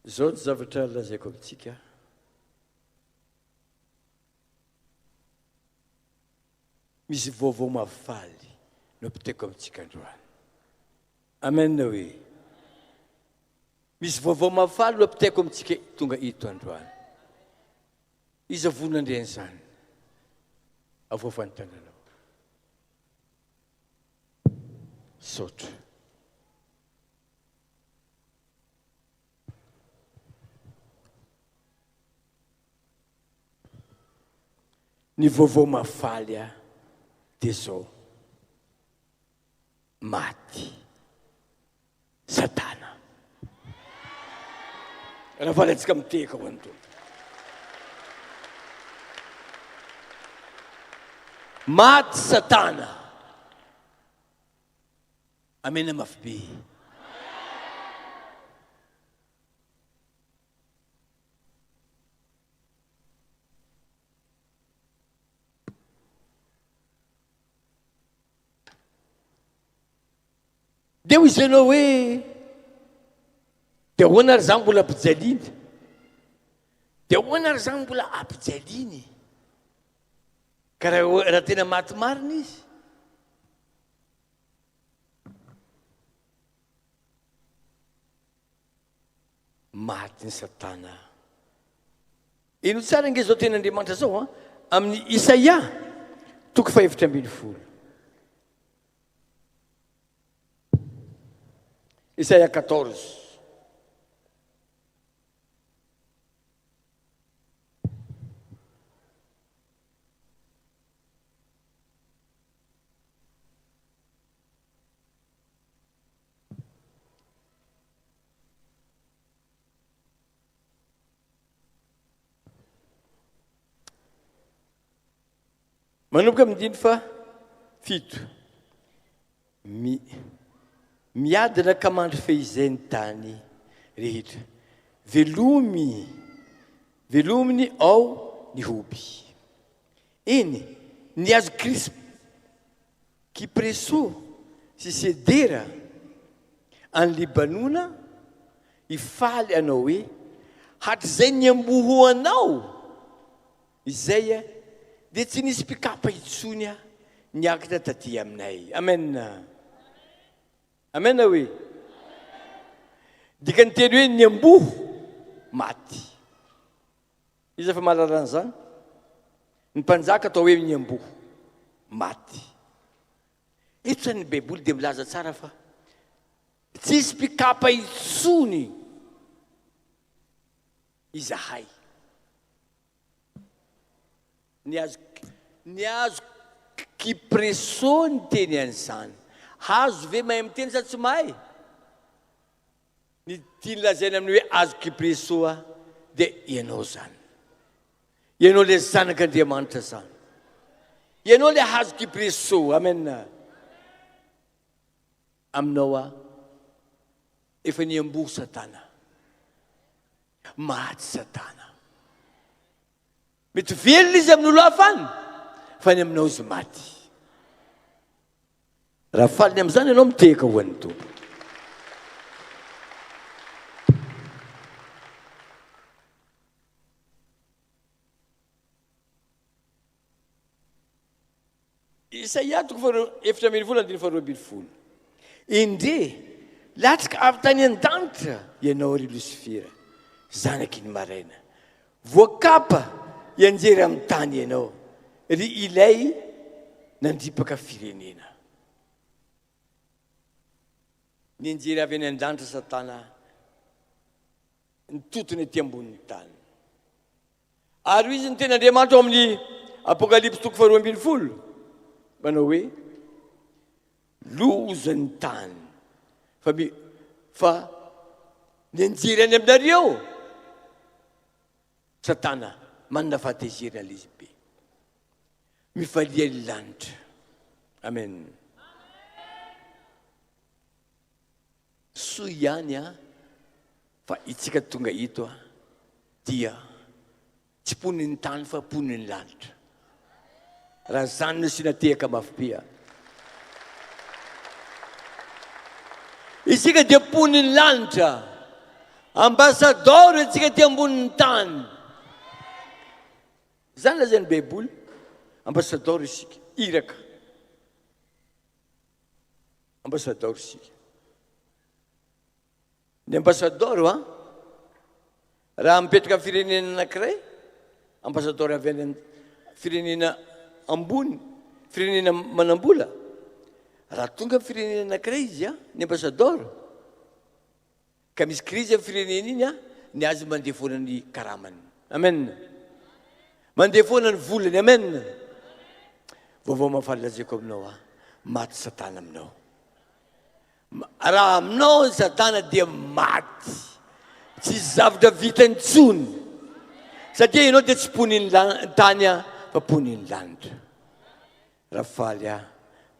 Izao ny zavatra lazaiko amintsika. Misy vaovao mahafaly no ampitaiko amintsika androany. Amen hoe. Misy vaovao mahafaly no ampitaiko amintsika tonga eto androany. Iza vonona handre an'izany? Avoafa ny tananao. Misaotra. Ny vaovao mahafaly ahy dia izao, maty Satana. Raha faly antsika mitehaka ho an'ny Tompo. Maty Satana. Amena mafy be. Dia hoy izy ianao hoe, dia ahoana ary za mbola ampijaliana? Dia ahoana ary za mbola ampijaliana e? Ka raha tena maty marina izy, Maty ny satana. Henoy tsara ange izao tenin'Andriamanitra izao an, amin'ny Isaia toko fahefatra 14. Isaia 14. Manomboka amin'ny andininy faha fito. Mi, miadana ka mandry fehizay ny tany rehetra. Velomy, velominy ao ny hoby. Eny, ny hazo krisp, Kypreso sy Sedera any Libanona hifaly hanao hoe, Hatrizay niambohoanao izay dia tsy nisy mpikapa intsony niakatra taty aminay. Amen. Amen hoe. Dikan'ny teny hoe niamboho, maty. Iza fa mahalala an'izany? Ny mpanjaka atao hoe niamboho, maty. Eto izany ny Baiboly dia milaza tsara fa tsisy mpikapa intsony izahay. Ny hazo ny hazo kypreso niteny an'izany. Hazo ve mahay miteny sa tsy mahay? Ny tiany lazaina amin'ny hoe hazo kypresoa dia ianao izany. Ianao ilay zanak'Andriamanitra izany. Ianao ilay hazo kypresoa. Amen. Aminao aho efa niamboho Satana. Maty Satana. Mety velona izy amin'olo hafa any, fa ny aminao izy maty. Raha faly ny amin'izany ianao, mitehaka ho an'ny Tompo. Isaia toko faharoa 14 andininy faharoa 12. Indre, latsaka avy tany an-danitra ianao ry Losifera, zanaky ny maraina. Voakapa hianjera amin'ny tany ianao, ry ilay nandripaka firenena. Nianjera avy any an-danitra Satana, nitotona ety ambonin'ny tany. Ary hoy izy ny tenin'Andriamanitra ao amin'ny Apokalypsy toko faharoa 12, manao hoe, Loza ny tany, fa mi, fa nianjera any aminareo Satana, manana fahatezerana lehibe. Mifalia ny lanitra. Amen. Soa ihany an, fa itsika tonga eto an, dia Tsy mponin'ny tany fa mponin'ny lanitra. Raha zany no asiana tehaka mafy be a. Isika dia mponin'ny lanitra. Ambasadaoro antsika aty ambonin'ny tany. Izany lazain'ny Baiboly, ambasadaoro isika, iraka. Ambasadaoro isika. Ny ambasadaoro an, raha mipetraka amin'ny firenena anankiray, ambasadaoro avy any firenena ambony, firenena manam-bola, raha tonga amin'ny firenena anankiray izy an, ny ambasadaoro, ka misy krizy amin'ny firenena iny an, ny azy mandeha foana ny karamany. Amen. Mandeha foana ny volany. Amen. Vaovao mahafaly lazaiko aminao an, maty satana aminao. Raha aminao ny satana dia maty. Tsisy zavatra vitany intsony. Satria ianao dia tsy mponin'ny tany fa mponin'ny lanitra. Raha faly aho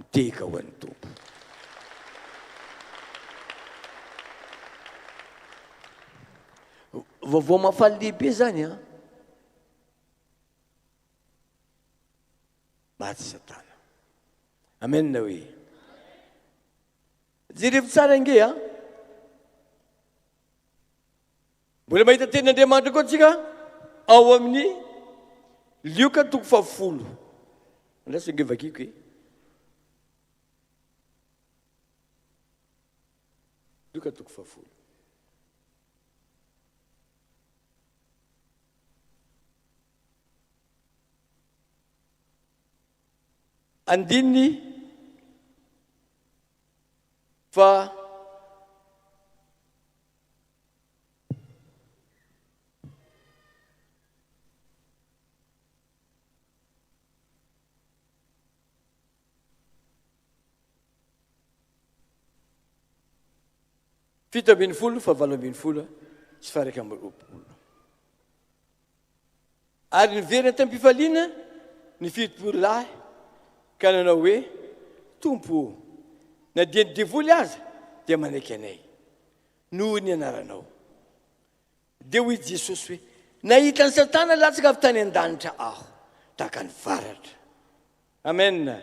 mitehaka ho an'ny Tompo. Vaovao mahafaly lehibe izany an. Maty Satana. Amen hoe. Jerevo tsara ange a. Mbola mahita tenin'Andriamanitra koa tsika ao amin'ny Lioka toko fahafolo. Andraso ange vakiko e. Lioka toko fahafolo. Andininy fa 17 fa 18 sy faha 21. Ary niverina tamim-pifaliana ny 70 lahy ka nanao hoe, Tompo ô, na dia ny devoly aza dia manaiky anay noho ny anaranao. Dia hoy Jesosy hoe, Nahita an'i Satana latsaka avy tany an-danitra aho, tahaka ny varatra. Amen.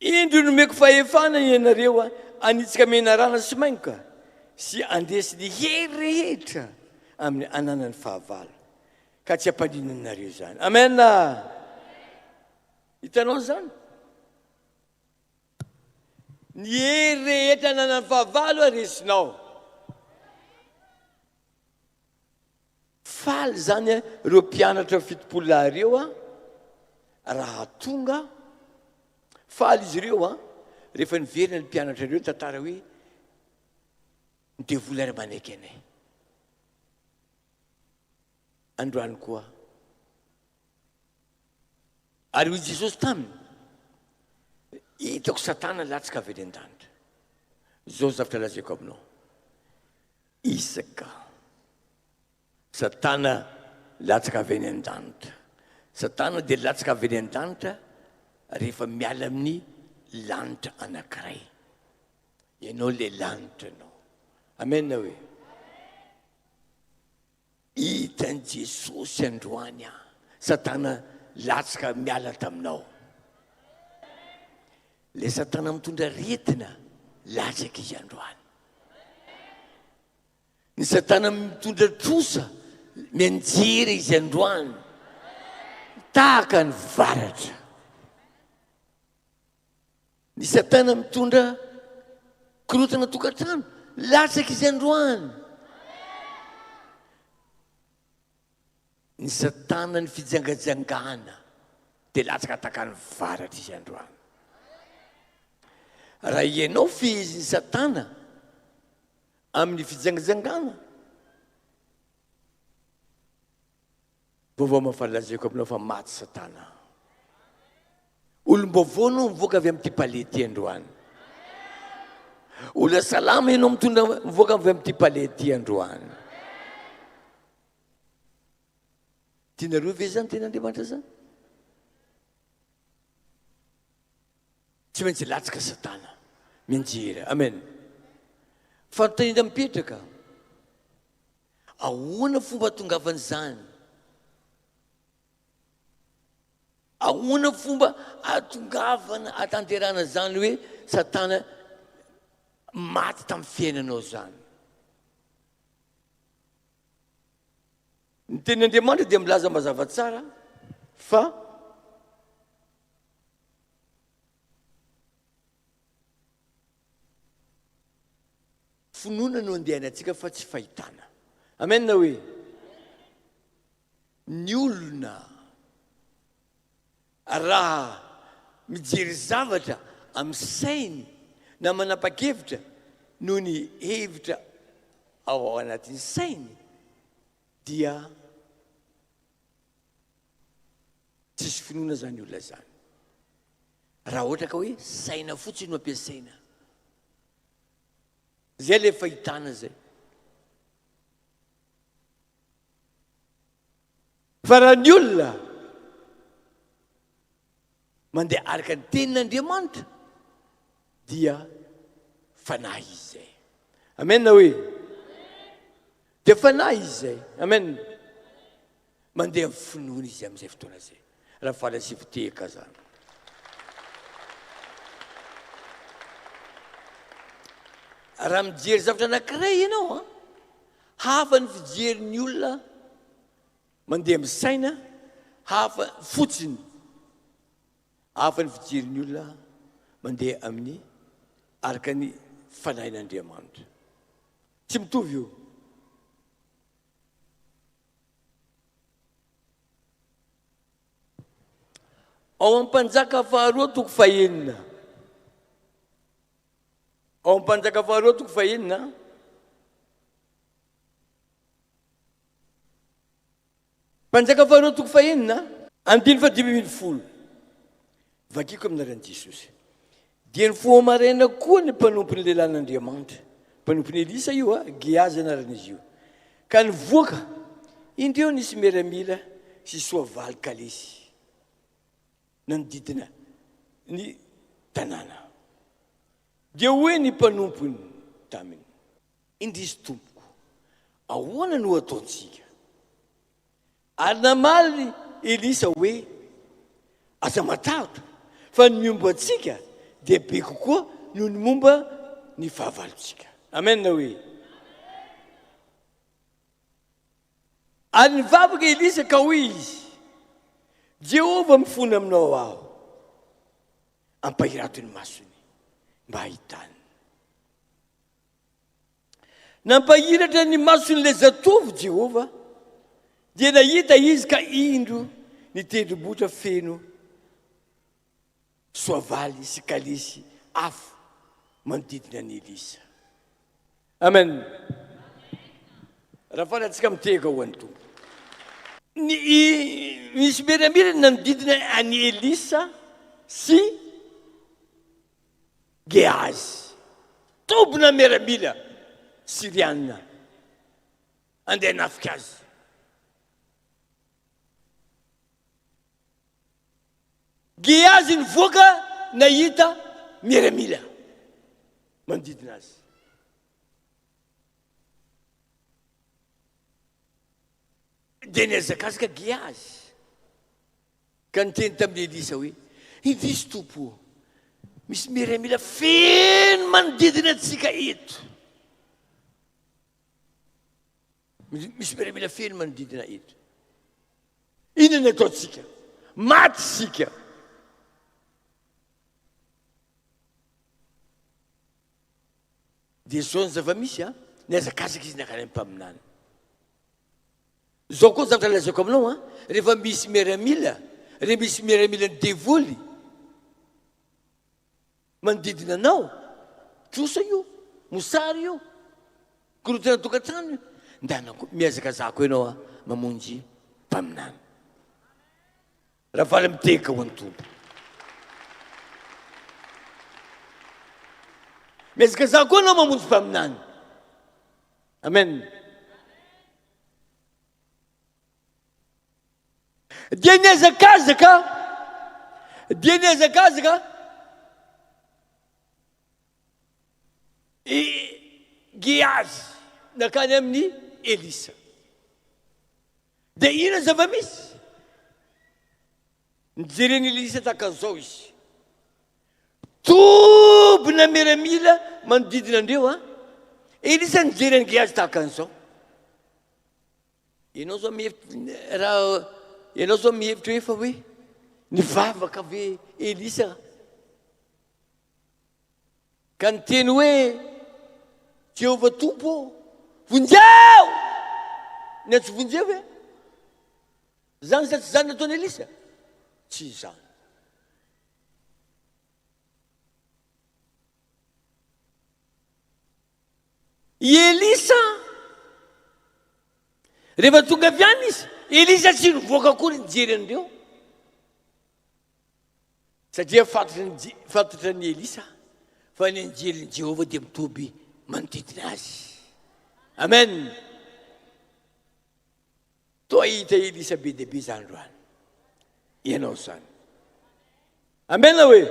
Indro nomeko fahefana ianareo hanitsika menarana sy maingoka sy handresy ny hery rehetra amin'ny ananan'ny fahavalo, ka tsy hampaninona anareo izany. Amen! Hitanao izany? Ny hery rehetra ananan'ny fahavalo resinao. Faly izany ireo mpianatra 70 lahy ireo raha tonga. Faly izy ireo rehefa niverina ny mpianatra ireo nitantara hoe ny devoly ary manaiky anay. Androany koa. Ary hoy Jesosy taminy, Hitako Satana latsaka avy any an-danitra. Izao zavatra lazaiko aminao. Isaka. Satana latsaka avy any an-danitra. Satana dia latsaka avy any an-danitra rehefa miala amin'ny lanitra anankiray. Ianao ilay lanitra ianao. Amen hoe. Hitan'i Jesosy androany aho. Satana latsaka miala taminao. Ilay Satana mitondra aretina, latsaka izy androany. Ny Satana mitondra trosa, mianjera izy androany. Tahaka ny varatra. Ny Satana mitondra korontana tokantrano, latsaka izy androany. Ny Satana ny fijangajangana dia latsaka tahaka ny varatra izy androany. Raha ianao fehezin'ny Satana amin'ny fijangajangana, Vaovao mahafaly lazaiko aminao fa maty satana. Olom-baovao no mivoaka avy amin'ity palais ity androany. Olona salama ianao mitondra mivoaka avy amin'ity palais ity androany. Tianareo ve izany tenin'Andriamanitra izany? Tsy maintsy latsaka satana. Mianjera. Amen. Fanontaniana mipetraka. Ahoana fomba ahatongavan'izany? Ahoana fomba ahatongavana ahatanterahana izany hoe Satana? Maty tamin'ny fiainanao izany. Ny tenin'Andriamanitra dia milaza mazava tsara fa finoana no andehanantsika fa tsy fahitana. Amen hoe. Ny olona raha mijery zavatra amin'ny sainy na manapa-kevitra noho ny hevitra ao anatin'ny sainy dia tsisy finoana izany olona izany. Raha ohatra ka hoe saina fotsiny no ampiasaina. Izay ilay fahitana izay. Fa raha ny olona mandeha araka ny tenin'Andriamanitra dia fanahy izy izay. Amen hoe. Dia fanahy izy izay. Amen. Mandeha amin'ny finoana izy amin'izay fotoana izay. Raha faly asivo tehaka zany. Raha mijery zavatra anankiray ianao an, hafa ny fijerin'ny olona mandeha amin'ny saina, hafa fotsiny. Hafa ny fijerin'ny olona mandeha amin'ny araka ny fanahin'Andriamanitra. Tsy mitovy io. Ao amin'ny Mpanjaka faharoa toko fahenina. Ao amin'ny Mpanjaka faharoa toko fahenina. Mpanjaka faharoa toko fahenina, andininy fahadimy ambin'ny folo. Vakiko amin'ny anaran'i Jesosy. Dia nifoha maraina koa ny mpanompon'ny lehilahin'Andriamanitra. Mpanompon'i Elisa io, a, Gehazy anaran'izy io. Ka nivoaka, indreo nisy miaramila sy soavaly kalesy nanodidina ny tanàna. Dia hoy ny mpanompony taminy, Indrisy tompoko, ahoana no ataontsika? Ary namaly Elisa hoe, Aza matahotra, fa ny miomba antsika dia be kokoa noho ny momba ny fahavalontsika. Amen hoe. Ary nivavaka Elisa ka hoy izy, Jehovah mifona aminao aho, ampahirato ny masony mba hahitany. Nampahiratra ny mason'ilay zatovo Jehovah, dia nahita izy ka indro ny tendrombohitra feno soavaly sy kalesy afo manodidina an'i Elisa. Amen. Raha faly antsika mitehaka ho an'ny Tompo. Ny nisy miaramila nanodidina an'i Elisa sy Gehazy, tobina miaramila syriana, andeha hanafika azy. Gehazy nivoaka nahita miaramila manodidina azy. Dia nihazakazaka Gehazy. Ka niteny tamin'i Elisa hoe, Indrisy, Tompo ô, misy miaramila feno manodidina antsika eto. Misy miaramila feno manodidina eto. Inona ny ataontsika? Maty isika. Dia izao ny zava-misy, a, nihazakazaka izy nankany amin'ny mpaminany. Zao koa zavatra lazaiko aminao an, rehefa misy miaramila, rehefa misy miaramilan'ny devoly manodidina anao, trosa io, mosary io, korontana tokantrano io, ndana koa mihazakazaha koa ianao an, mamonjy mpaminany. Ravaly mitehaka ho an'ny Tompo. Mihazakazaha koa ianao mamonjy mpaminany. Amen. Dia nihazakazaka, dia nihazakazaka i Gehazy nankany amin'i Elisa. Dia inona ny zava-misy? Nijeren'i Elisa tahaka an'izao izy. Tobina miaramila manodidina an'ireo an. Elisa nijery an'i Gehazy tahaka an'izao. Ianao zao mihevitra raha ianao zao mihevitra hoe fa hoe nivavaka ve Elisa ka niteny hoe Jehovah Tompo ô, vonjeo! Niantso vonjeo ve? Zany sa tsy zany nataon'i Elisa? Tsy izany. I Elisa, rehefa tonga avy any izy, Elisa tsy nivoaka akory nijery an'ireo. Satria fantatry ny fantatra ny Elisa fa ny anjelin'i Jehovah dia mitoby manodidina azy. Amen. Toa hita Elisa be dia be izany androany. Ianao izany. Amen hoe.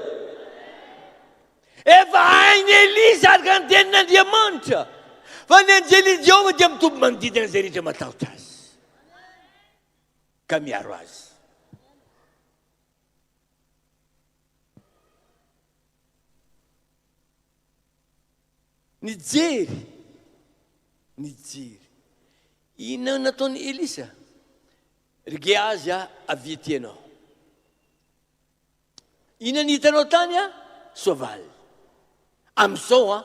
Efa hain'i Elisa araka ny tenin'Andriamanitra fa ny anjelin'i Jehovah dia mitoby manodidina izay rehetra matahotra azy ka miaro azy. Nijery, nijery. Inona no nataon'i Elisa? Ry Gehazy a, avia aty ianao. Inona no hitanao tany a? Soavaly. Amin'izao a,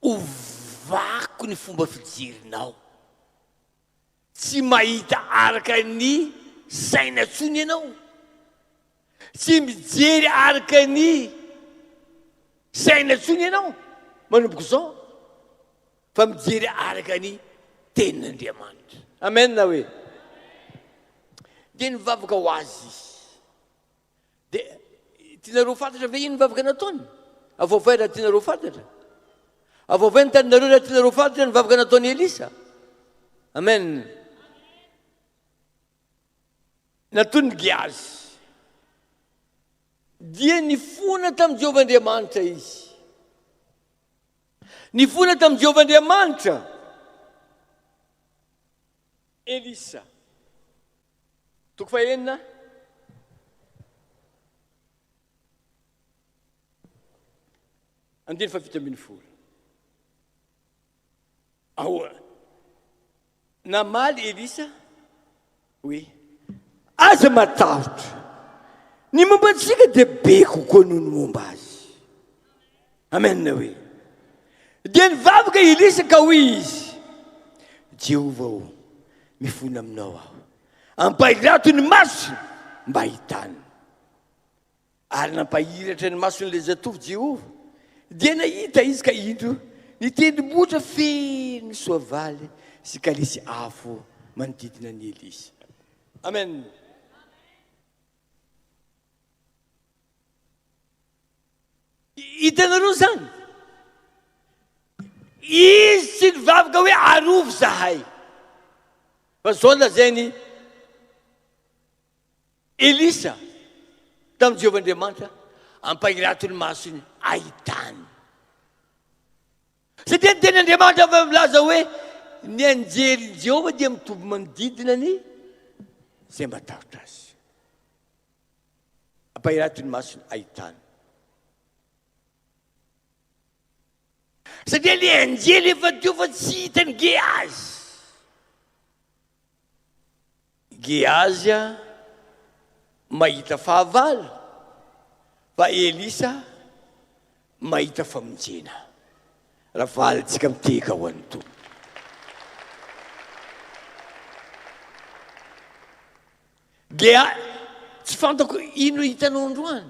ovako ny fomba fijerinao. Tsy mahita araka ny saina intsony ianao. Tsy mijery araka ny saina intsony ianao manomboka izao fa mijery araka ny tenin'Andriamanitra. Amen hoe. Dia nivavaka ho azy izy. Dia tianareo ho fantatra ve ino vavaka nataony? Avoavay raha tianareo ho fantatra. Avoavay ny taninareo raha tianareo ho fantatra ny vavaka nataon'i Elisa. Amen. Nataon'i Gehazy. Dia nifona tamin'i Jehovah Andriamanitra izy. Nifona tamin'i Jehovah Andriamanitra. Elisa. Toko fahenina. Andininy faha-17. Ahoana? Namaly Elisa hoe, Aza matahotra. Ny momba antsika dia be kokoa noho ny momba azy. Amen hoe. Dia nivavaka i Elisa ka hoy izy, Jehovah ô, mifona aminao aho. Ampahirato ny masony mba hahitany. Ary nampahiratra ny mason'ilay zatovo Jehovah. Dia nahita izy ka indro ny tendrombohitra feno soavaly sy kalesy afo manodidina an'i Elisa. Amen. Hitanareo izany? Izy tsy nivavaka hoe arovy zahay. Fa zao lazainy Elisa tamin'i Jehovah Andriamanitra, ampahirato ny masony ahitany. Satria ny tenin'Andriamanitra efa milaza hoe ny anjelin'i Jehovah dia mitovy manodidina ny izay matahotra azy. Ampahirato ny masony ahitany. Satria le anjely efa teo fa tsy hitan'i Gehazy. Gehazy mahita fahavalo fa Elisa mahita famonjena. Raha valintsika mitehaka ho an'ny Tompo. Dia tsy fantako ino hitanao androany.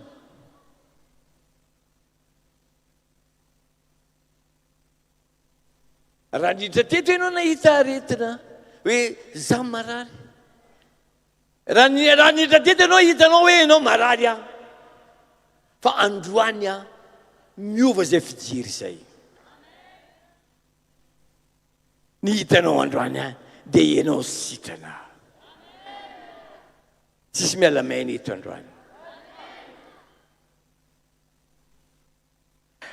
Raha niditra teto ianao nahita aretina hoe za marary. Raha ni- raha niditra teto ianao hitanao hoe ianao marary aho. Fa androany aho miova izay fijery izay. Ny hitanao androany ahy dia ianao sitrana. Tsisy miala maina eto androany.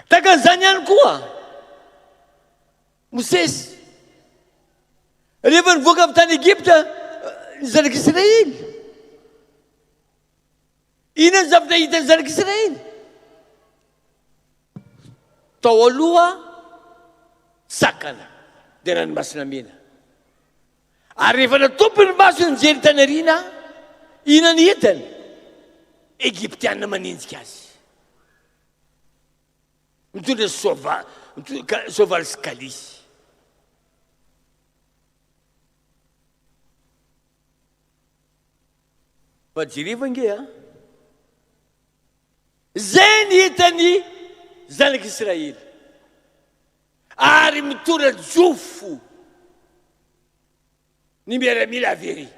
Tahaka an'izany ihany koa, Mosesy, rehefa nivoaka avy tany Egypta ny zanak'Israely, inona ny zavatra hitan'ny zanak'Israely? Tao aloha sakana dia ranomasina mena. Ary rehefa natopy ny masony nijery tany aoriana, inona ny hitany? Egyptiana manenjika azy. Mitondra soavaly, soavaly sy kalisy. Fa jerevo ange a! Izay ny hitan'ny zanak'Israely. Ary mitondra jofo ny miaramila avy ery.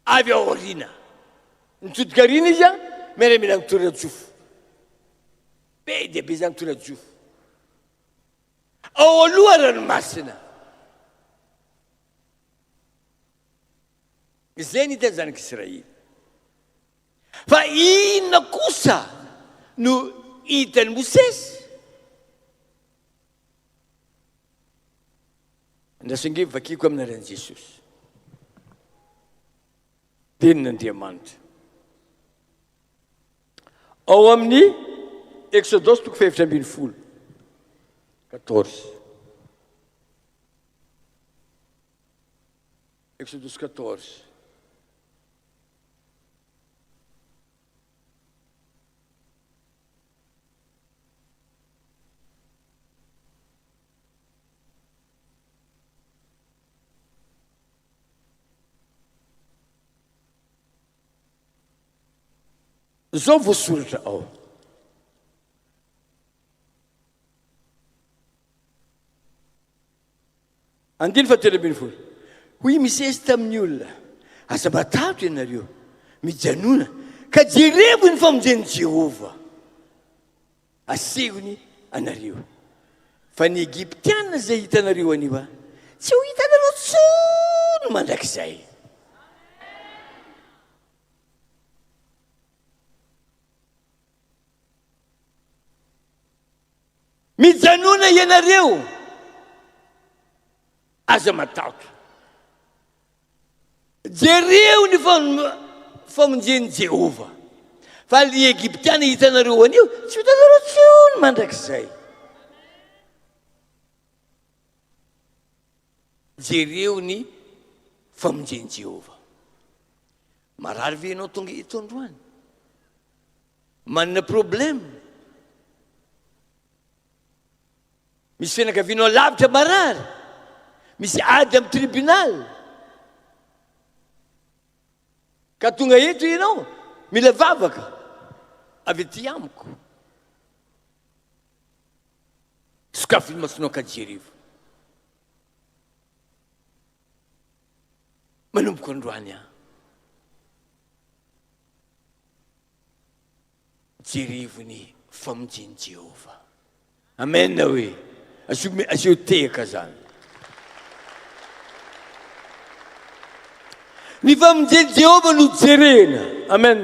Avy ao aoriana. Nitodika aoriana izy a, miaramila mitondra jofo. Be dia be izany mitondra jofo. Ao aloha ranomasina. Izay ny hitan'ny zanak'Israely. Fa inona kosa no hitan'i Mosesy? Andraso ange vakiko amin'ny anaran'i Jesosy. Tenin'Andriamanitra. Ao amin'ny Eksodosy toko faha 14. 14. Exodus 14. Zao voasoratra ao. Andininy fahatelo ambin'ny folo. Hoy i Mosesy tamin'ny olona, Aza matahotra ianareo, mijanòna, ka jerevo ny famonjen'i Jehovah. Asehony anareo. Fa ny Egyptiana izay hitanareo anio, tsy ho hitanareo intsony mandrakizay. Mijanona ianareo, aza matahotra. Jereo ny famonjen'i Jehovah. Fa ny Egyptiana hitanareo anio, tsy hitanareo intsony mandrakizay. Jereo ny famonjen'i Jehovah. Marary ve ianao tonga eto androany? Manana problème? Misy fianakavianao lavitra marary? Misy ady amin'ny tribunal? Ka tonga eto ianao, mila vavaka avy aty amiko. Sokafy ny masonao ka jerevo. Manomboka androany aho. Jerevo ny famonjen'i Jehovah. Amen hoe. Asio, asio tehaka zany. Ny famonjen'i Jehovah no jerena. Amen.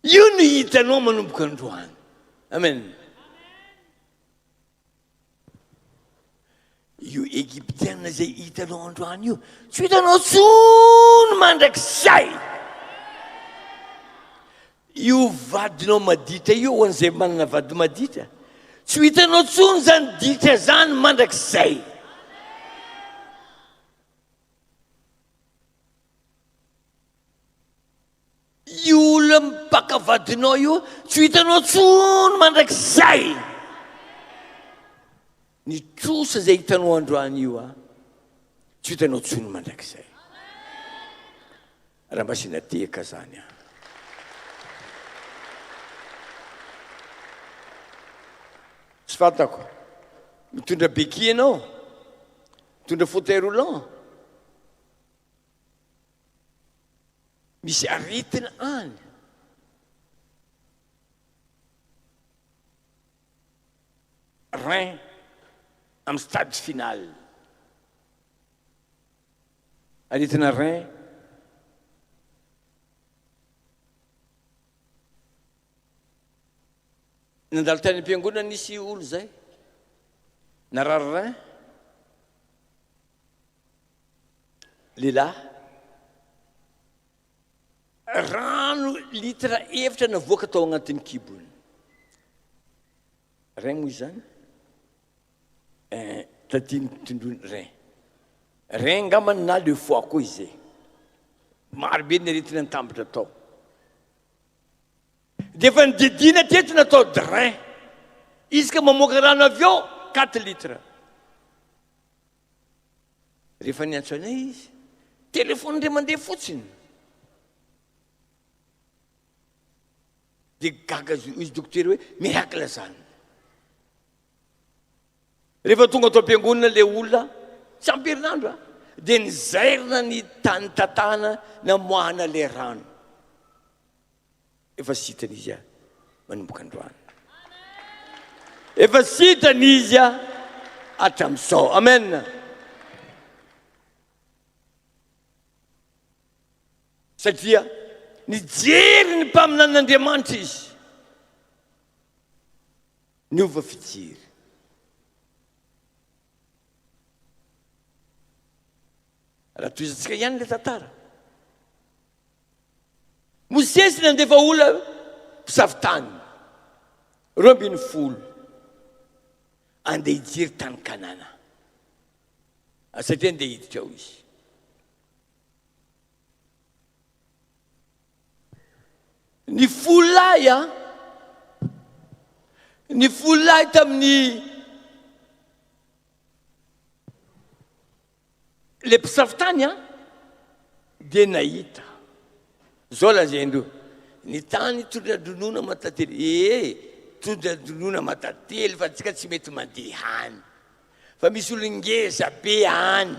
Io no hitanao manomboka androany. Amen. Io Egyptiana izay hitanao androany io, tsy ho hitanao intsony mandrakizay. Io vadinao maditra io, ho an'izay manana vady maditra, tsy ho hitanao intsony izany ditra izany mandrakizay. Io olona mpaka vadinao io tsy ho hitanao intsony mandrakizay. Ny trosa izay hitanao androany io a, tsy ho hitanao intsony mandrakizay. Raha mba asiana tehaka zany a. Tsy fantako. Mitondra béquille ianao? Mitondra fauteuil roulant? Misy aretina any. Rein amin'ny stade final. Aretina rein. Nandalo tany am-piangonana nisy olo zay. Narary rein. Lehilahy. Rano litre efatra navoaka tao agnatin'ny kibony. Rein moa izany? Eh, tadidiny tondroiny rein. Rein angambany na le foie koa izy e. Maro be ny aretina nitambatra tao. Dia efa nodidiana teto natao drain. Izy ka mamoaka rano avy eo 4 litres. Rehefa niantso anay izy, téléphone indray mandeha fotsiny. Dia gaga izy dokotera hoe miracle zany. Rehefa tonga tao am-piangonana ilay olona, tsy ampy herinandro a, dia nizairina ny tany tatana namoahana ilay rano. Efa sitrana izy a, manomboka androany. Efa sitrana izy a, hatramin'izao. Amen. Satria nijery ny mpaminanin'Andriamanitra izy. Niova fijery. Raha tohizantsika ihany ilay tantara. Mosesy nandefa olona mpisafo tany 12 andeha hijery tany Kanana. Satria andeha hiditra ao izy. Ny fololahy a, ny fololahy tamin'ny le mpisafo tany a, dia nahita. Zao lazaindreo, ny tany tondra-dronono aman-tantely. Ee, tondra-dronono aman-tantely fa antsika tsy mety mandeha any. Fa misy olona ngeza be any.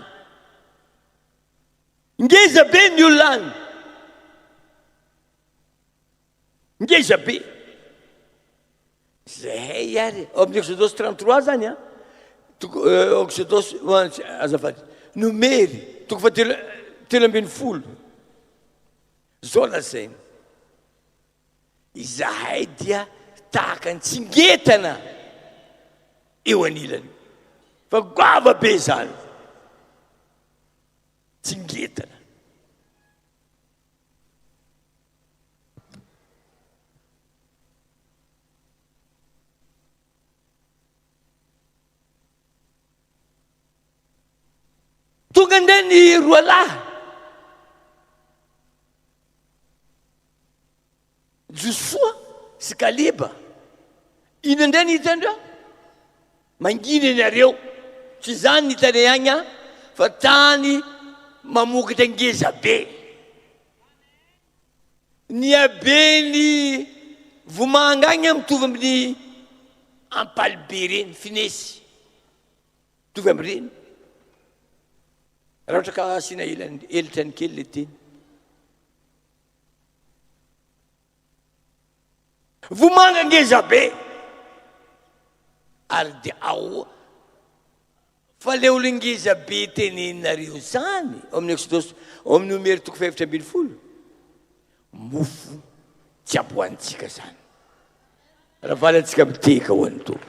Ngeza be ny olona any. Ngeza be. Zahay ary, ao amin'ny Exodosy 33 zany an, toko Exodosy, azafady, Nomery, toko fahatelo 13. Zao lazainy. Izahay dia tahaka ny tsingetana eo anilany. Fa goava be izany. Tsingetana. Tonga indray ny roalahy. Josoa sy Kaleba. Inona indray ny hitandreo? Mangina ianareo. Tsy izany ny hitanay agny an, fa tany mamokatra ngeza be. Ny haben'ny vomanga agny an mitovy amin'ny ampalibe ireny, finesy. Mitovy amin'ireny. Raha ohatra ka asiana elany, elitrany kely le teny. Vomanga ngeza be. Ary dia ahoa fa le olo ngeza be teneninareo zany ao amin'ny Exodosy ao amin'ny Nomery toko fahefatra 14 mofo tsy apohantsika zany. Raha valy antsika mitehaka ho an'ny Tompo.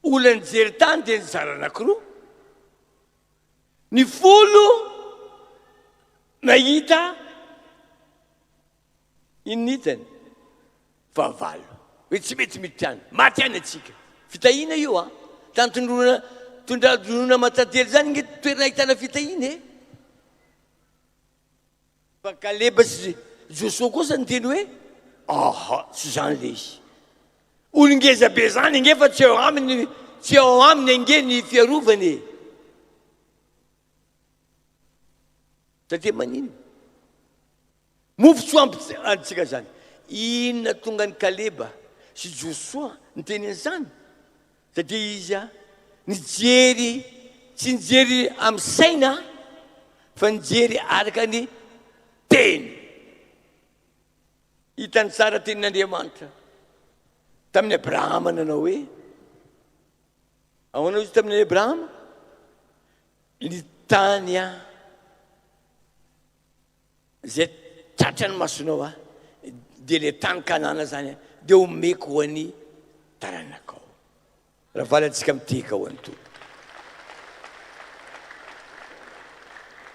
Olona nijery tany dia nizara anankiroa. Ny folo nahita inona hitany? Fahavalo. Hoe tsy mety miditra any. Maty any antsika. Fitahiana io an. Tany tondroina tondra-dronono aman-tantely zany nge toerana ahitana fitahiana e. Fa Kaleba sy Josoa kosa niteny hoe, Aha, tsy izany ilay izy. Olo ngeza be izany ange fa tsy eo aminy, tsy ao aminy ange ny fiarovana e. Satria maninona? Mofo tsy ho ampy antsika izany. Inona tonga an'i Kaleba sy Josoa niteny an'izany? Satria izy nijery, tsy nijery amin'ny saina fa nijery araka ny teny. Hitany tsara tenin'Andriamanitra tamin'i Abrahama nanao hoe, ahoana izy tamin'i Abrahama? Ny tany Izay tratran'ny masonao aho, dia ilay tany Kanana izany, dia omeko ho an'ny taranakao. Raha valy antsika mitehaka ho an'ny Tompo.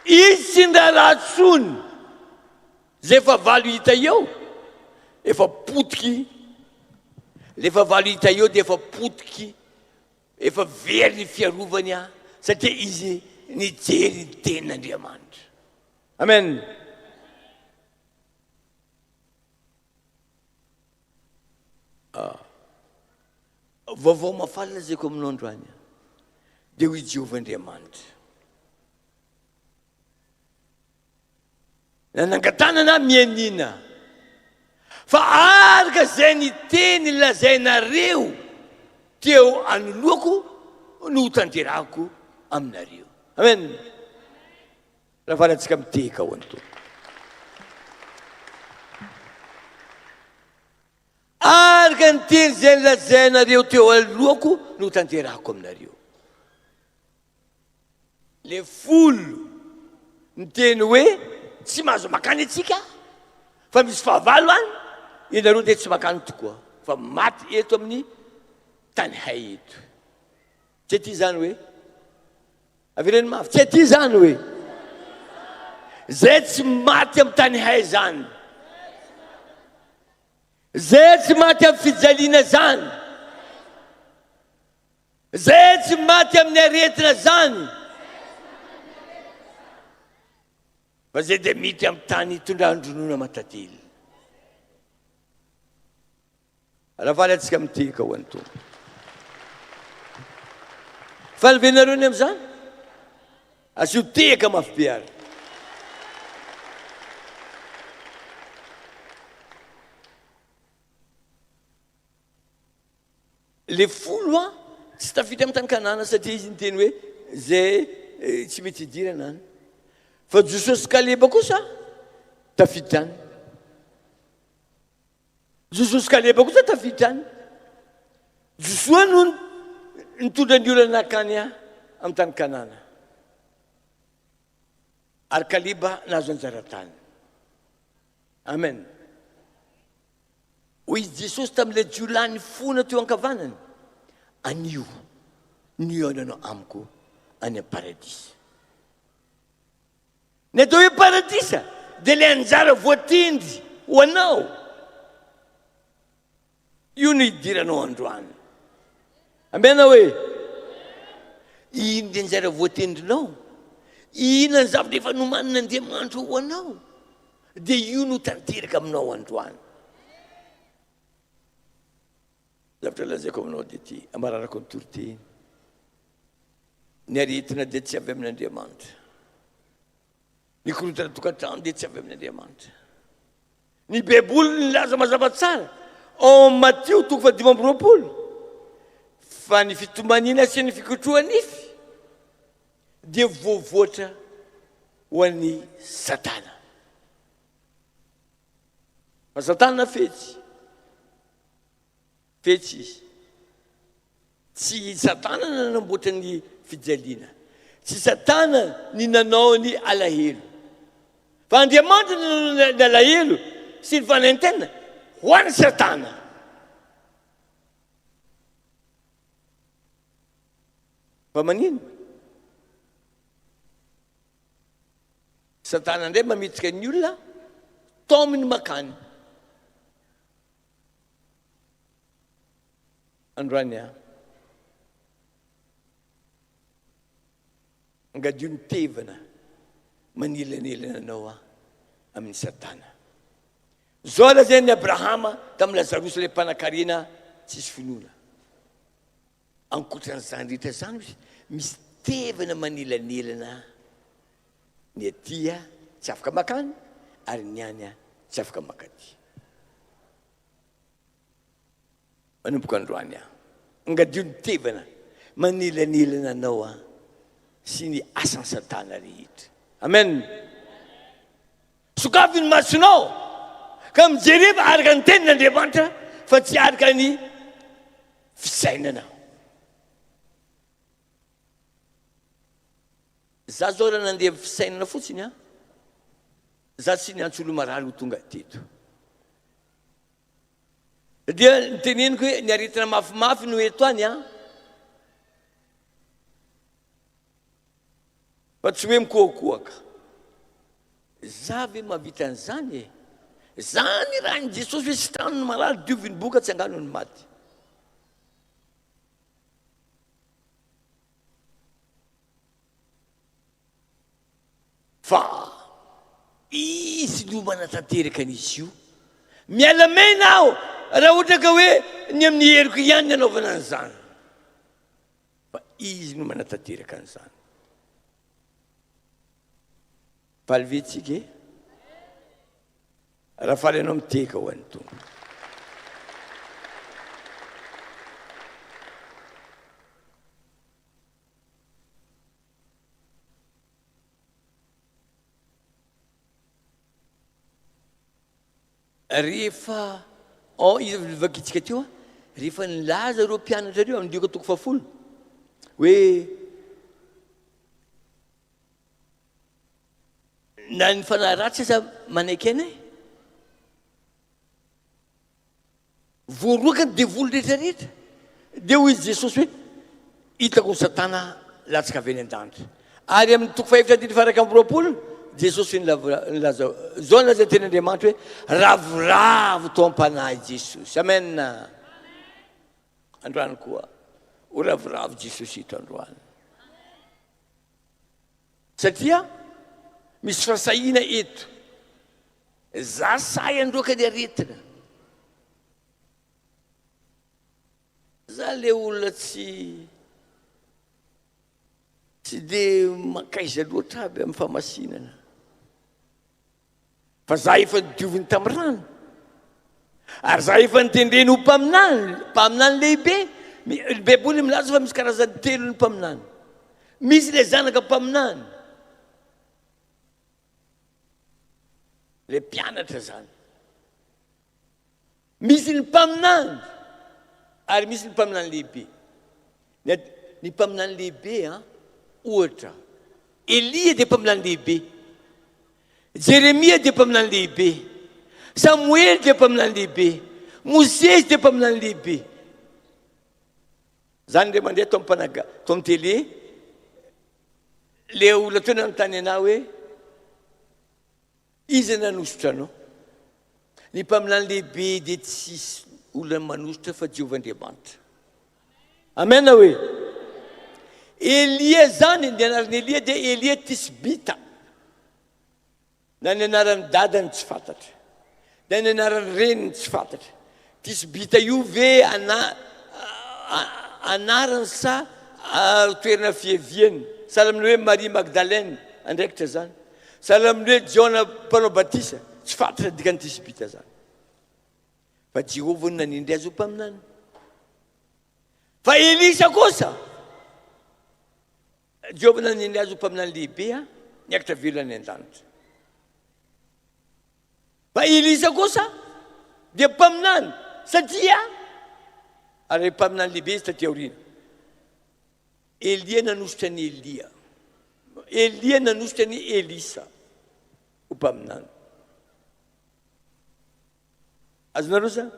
Izy tsy niraharaha intsony izay fahavalo hita eo, efa potiky, ilay fahavalo hita eo dia efa potiky, efa very ny fiarovany an, satria izy nijery ny tenin'Andriamanitra. Amen. Ah. Vaovao mahafaly lazaiko aminao androany dia hoy Jehovah Andriamanitra. Nanangan-tanana mianiana fa araka izay ny teny lazainareo teo anoloako no hotanterahako aminareo. Amen. Raha faly antsika mitehaka ho an'ny Tompo. Araka ny teny izay nolazainareo teo alohako no tanterahako aminareo. Le folo niteny hoe tsy mahazo makany antsika fa misy fahavalo any, ianareo dia tsy makany tokoa fa maty eto amin'ny tany hay eto. Tsy aty izany hoe Avereno mafy, tsy aty izany hoe. Zay tsy maty amin'ny tany hay zany. Zay tsy maty amin'ny fijaliana zany. Zay tsy maty amin'ny aretina zany. Fa zay dia mity amin'ny tany itondran-dronono aman-tantely. Raha faly antsika mitehaka ho an'ny Tompo. Faly ve nareo ny amin'izany? Asio tehaka mafy be ary. Le folo a tsy tafita amin'ny tany Kanana satria izy niteny hoe zay eh, tsy mety hidirana any. Fa Josoa sy Kaleba kosa tafiditra any. Josoa sy Kaleba kosa tafiditra any. Josoa no nitondra ny olona nankany amin'ny tany Kanana. Ary Kaleba nahazo anjara tany. Amen. Hoy i Jesosy tamin'ilay jiolahy nifona teo ankavanany, Anio no hihaonanao amiko any amin'ny paradisa. Ny atao hoe paradisa dia ilay anjara voatendry ho anao. Io no idiranao androany. Amena hoe ino ny anjara voatendrinao? Inona ny zavatra efa nomanin'Andriamanitra ho anao? Dia io no tanteraka aminao androany. Zavatra lazaiko aminao dia ity, amararako ny toriteny. Ny aretina dia tsy avy amin'Andriamanitra. Ny korontana tokantrano dia tsy avy amin'Andriamanitra. Ny Baiboly nilaza mazava tsara ao amin'ny Matio toko faha 25 fa ny fitomaniana sy ny fikotroha-nify dia voavoatra ho an'i Satana. Fa Satana fetsy. Fetsy izy. Tsy i Satana nanamboatra ny fijaliana. Tsy Satana ny nanao ny alahelo. Fa Andriamanitra no nanao ny alahelo sy ny fanaintainana ho an'i Satana. Fa manino? Satana indray mamitsika ny olona, taominy makany. Androany aho. Angadio ny tevana manelanelana anao aho amin'i Satana. Zao lazain'i Abrahama tamin'i Lazarosy ilay mpanankarena tsisy finoana. Ankoatran'izany rehetra izany, misy tevana manelanelana ny aty tsy afaka makany ary ny any tsy afaka makaty. Manomboka androany aho. Angadio ny tevana manelanelana anao aho sy ny asan'i Satana rehetra. Amen. Sokafy ny masonao ka mijereva araka ny tenin'Andriamanitra fa tsy araka ny fisainana. Za zao raha nandeha fisainana fotsiny an, za tsy niantso olo-marary ho tonga teto. Dia niteneniko hoe ny aretina mafimafy no eto any an. Fa tsy hoe mikohakohaka. Za ve mahavita an'izany e? Zany rain'i Jesosy hoe sitrano ny marary, diovy ny boka, tsangano ny maty. Fa izy no manatanteraka an'izy io. Miala mena aho raha ohatra ka hoe ny amin'ny heriko ihany ny anaovana an'izany. Fa izy no manatanteraka an'izany. Faly ve tsika e? Raha faly ianao mitehaka ho an'ny Tompo. Rehefa ao iza no vakintsika teo a? Rehefa nilaza ireo mpianatra ireo amin'ny Lioka toko fahafolo hoe na ny fanahy ratsy aza manaiky anay. Voaroaka ny devoly rehetra rehetra. Dia hoy Jesosy hoe, hitako ny Satana latsaka avy any an-danitra. Ary amin'ny toko fahefatra andininy faha 21, Jesosy nilaza, izao nilaza ny tenin'Andriamanitra hoe, ravoravo tao am-panahy Jesosy. Amen. Androany koa, ho ravoravo Jesosy eto androany. Satria misy fahasahiana eto. Za sahy handroaka ny aretina. Za le olona tsy tsy de mankaiza loatra aby amin'ny famasinana. Fa za efa nodioviny tamin'ny rano. Ary za efa notendreny ho mpaminany, mpaminany lehibe. Ny Baiboly milaza fa misy karazany telo ny mpaminany. Misy ilay zanaka mpaminany. Ilay mpianatra zany. Misy ny mpaminany ary misy ny mpaminany lehibe. Ny, ny mpaminany lehibe an, ohatra, Elia dia mpaminany lehibe. Jeremia dia mpaminany lehibe. Samoela dia mpaminany lehibe. Mosesy dia mpaminany lehibe. Zany ndray mandeha tao mpanaga, tao amin'ny télé, le olona teo nanontany anah hoe Iza nanosotra anao? Ny mpaminany lehibe dia tsisy olona manosotra fa Jehovah Andriamanitra. Amen hoe. Elia zany, ny anaran'i Elia dia Elia Tisbita. Na ny anaran'ny dadany tsy fantatra. Na ny anaran'ny reniny tsy fantatra. Tisbita io ve ana, anarany sa toerana fiaviany? Sahala amin'ny hoe Marie Magdalene, andraikitra zany. Sahala amin'ny hoe Jaona mpanao batisa, tsy fantatra ny dikan'ny Tisbita zany. Fa Jehovah no nanendry azy ho mpaminany. Fa Elisa kosa, Jehovah nanendry azy ho mpaminany lehibe, niakatra velona any an-danitra. Fa Elisa kosa dia mpaminany satria ary mpaminany lehibe izy taty aoriana. Elia nanositra an'i Elia. Elia nanositra an'i Elisa ho mpaminany. Azonareo zany?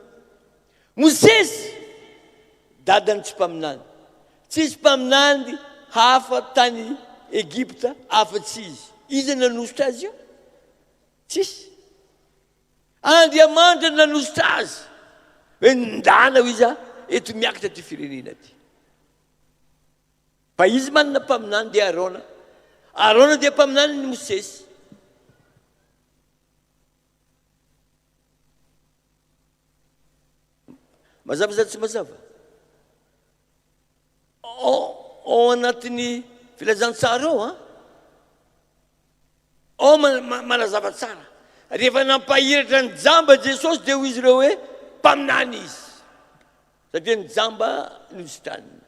Mosesy, dadany tsy mpaminany. Tsisy mpaminany hafa tany Egypta afa-tsy izy. Iza nanositra azy io? Tsisy. Andriamanitra no nanositra azy. Hoe ndana hoy izy eto miakatra ty firenena ty. Fa izy manana mpaminany dia Arona. Arona dia mpaminany ny Mosesy. Mazava sa tsy mazava? Ao anatin'ny filazantsara ao an. Ao manazava tsara. Rehefa nampahiratra ny jamba Jesosy dia hoy izy ireo hoe mpaminany izy. Satria ny jamba nositraniny.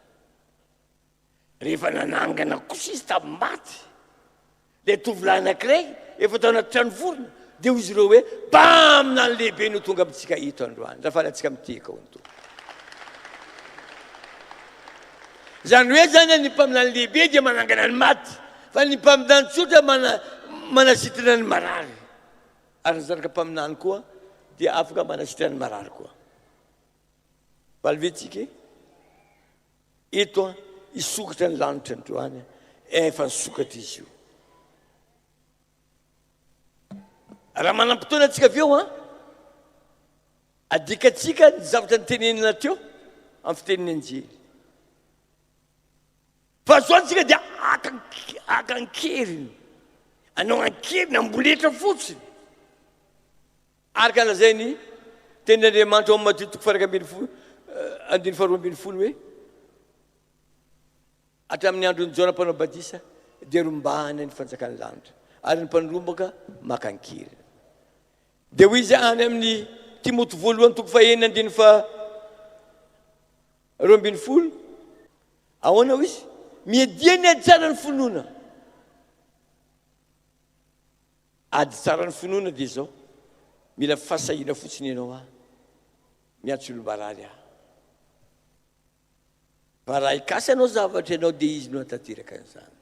Rehefa nanangana kosa izy tamin'ny maty, ilay tovolahy anankiray efa tao anaty trano vorona, dia hoy izy ireo hoe mpaminany lehibe no tonga amintsika eto androany. Raha faly antsika mitehaka ao ny Tompo. Izany hoe zany ny mpaminany lehibe dia manangana ny maty, fa ny mpaminany tsotra mana, manasitrana ny marary. Ary ny zanaka mpaminany koa dia afaka manasitrana ny marary koa. Faly ve tsika e? Eto an, hisokatra ny lanitra androany, efa nisokatra izy io. Raha manam-potoana antsika avy eo an, adikantsika ny zavatra nitenenina teo amin'ny fitenin'ny anjely. Fa zao antsika dia aka aka an-keriny, anao an-keriny, amboletra fotsiny. Araka ny lazain'ny tenin'Andriamanitra ao amin'ny Matio toko faha 11 andininy faha 12 hoe, Hatramin'ny andron'i Jaona Mpanao Batisa dia rombahana ny fanjakan'ny lanitra, ary ny mpandrombaka maka an-keriny. Dia hoy izy any amin'ny Timoty voalohany toko fahenina andininy faha 12, ahoana hoy izy? Miadia ny ady tsara ny finoana. Ady tsara ny finoana dia izao, mila fahasahiana fotsiny ianao aho, miantso olom-barary aho. Fa raha hikasa anao zavatra ianao dia izy no hahatanteraka an'izany.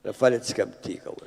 Raha faly antsika mitehaka ho.